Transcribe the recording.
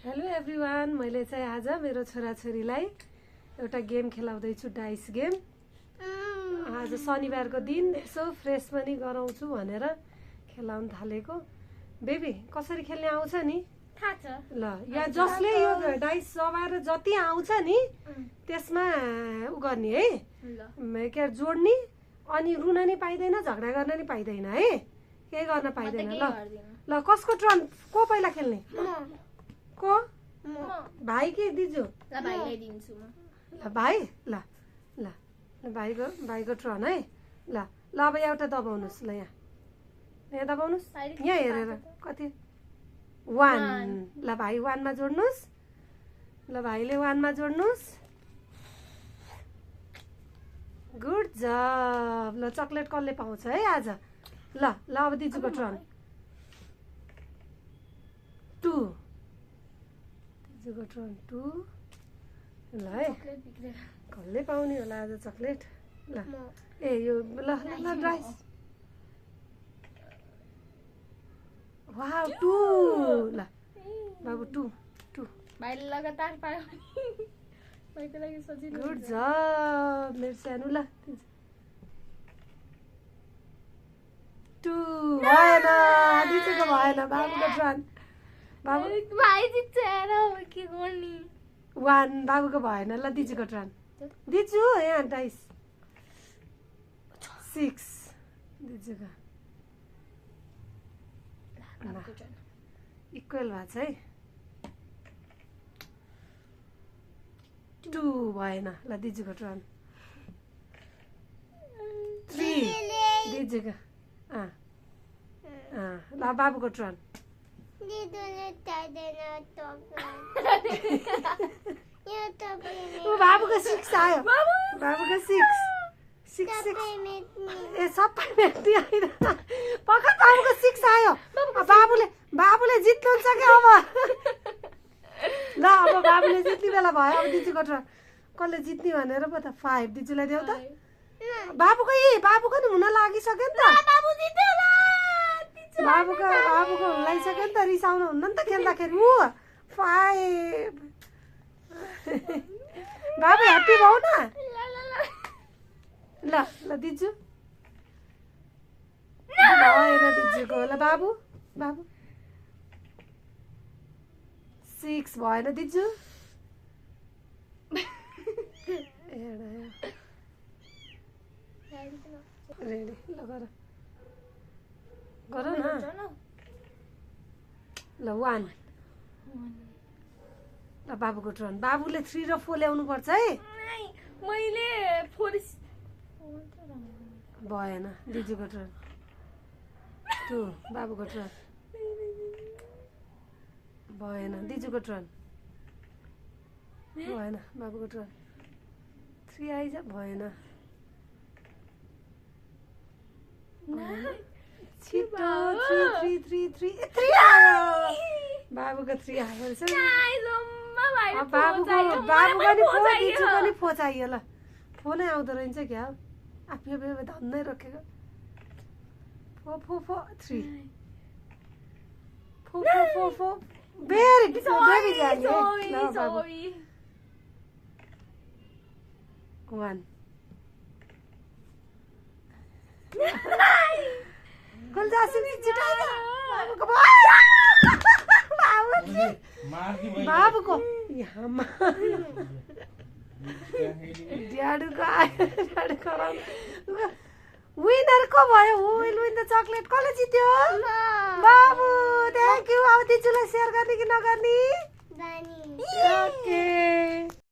Hello everyone, मैले चाहिँ आज मेरो छोराछोरीलाई एउटा गेम खेलाउँदैछु, डाइस गेम। आज शनिबारको दिन यसो फ्रेस पनि गराउँछु भनेर खेलाउन थालेको। बेबी कसरी खेल्ने आउँछ नि? थाहा छ ल, यहाँ जसले यो डाइस दबाएर जति आउँछ नि त्यसमा उ गर्ने है, के जोड्ने, अनि रुन नि पाइँदैन, झगडा गर्न नि पाइँदैन है, केही गर्न पाइँदैन। ल ल, कसको टर्न? को पहिला खेल्ने? को? भाइ कि दिजु? ल भाइलाई दिन्छु म। ल भाइ, ल ल भाइको टर्न है। ल ल, अब एउटा दबाउनुहोस्। ल यहाँ दबाउनुहोस्, यहाँ हेरेर कति? 1। ल भाइ 1 मा जोड्नुहोस्। ल भाइले 1 मा जोड्नुहोस्। गुड जब। ल चक्लेट कसले पाउँछ है आज? ल ल, अब दिजुको टर्न। 2। दिजुको टर्न 2। ल है, कसले पाउने होला आज चक्लेट? ल ए यो ल ल डाइस। वाउ 2। ल बाबु 2। भाइले लगातार पायो भाइको लागि सजिलो। गुड जब मेरो सानो। ल 2 भएन, दिजुको भएन, बाबुको टर्न। बाबु भाइ जित्छ यार, के गर्ने? 1 बाबुको भएन। ल दिजुको टर्न। दिजु यहाँ डाइस 6 दिजुको। इक्वल भएको छ है। 2 भएन। ल दिजुको टर्न। 3 दिजुको। ल बाबुको टर्न। बाबुको 6 आयो। बाबुको 6 ए सबै भेट्ने होइन, पक्का बाबुको 6 आयो। बाबुले जित्नुहुन्छ क्या अब? ल अब बाबुले जित्ने बेला भयो। अब दिजुको टर्न। कसले जित्ने भनेर पो त? 5 दिजुलाई देऊ त। बाबुको नि हुन लागिसक्यो नि त। बाबुको हुन लागिसक्यो नि त, रिसाउनु हुन्न नि त खेल्दाखेरि। 5 बाबु ह्याप्पी भाउ न। ल ल दिजु भएन दिजुको। ल बाबु 6 भएन दिजु। रेडी। ल गर न। ल 1। ल बाबुको टर्न। बाबुले 3 र 4 ल्याउनु पर्छ है। मैले 4 भएन। दिजुको टर्न। 2 बाबुको टर्न। भएन। दिजुको टर्न। भएन। बाबुको टर्न। 3 आइज। भएन। छिटो 3 आयो। बाबुको 3 आयो। बाबुको नि 4, दिजुको नि 4 चाहियो। ल फोनै आउँदो रहेछ क्या? आफै धन्दै रोकेको। 4 3 4 भेरी बेबी जाने। ल बाबु 1 कल जासिन छिटाएर बाबुको यहाँ ड्याडुको आयो। विनर को भयो? हु विल विन द चकलेट? कसले जित्यो? बाबु। Thank you. अब दिजुलाई सेयर गर्ने कि नगर्ने? ओके।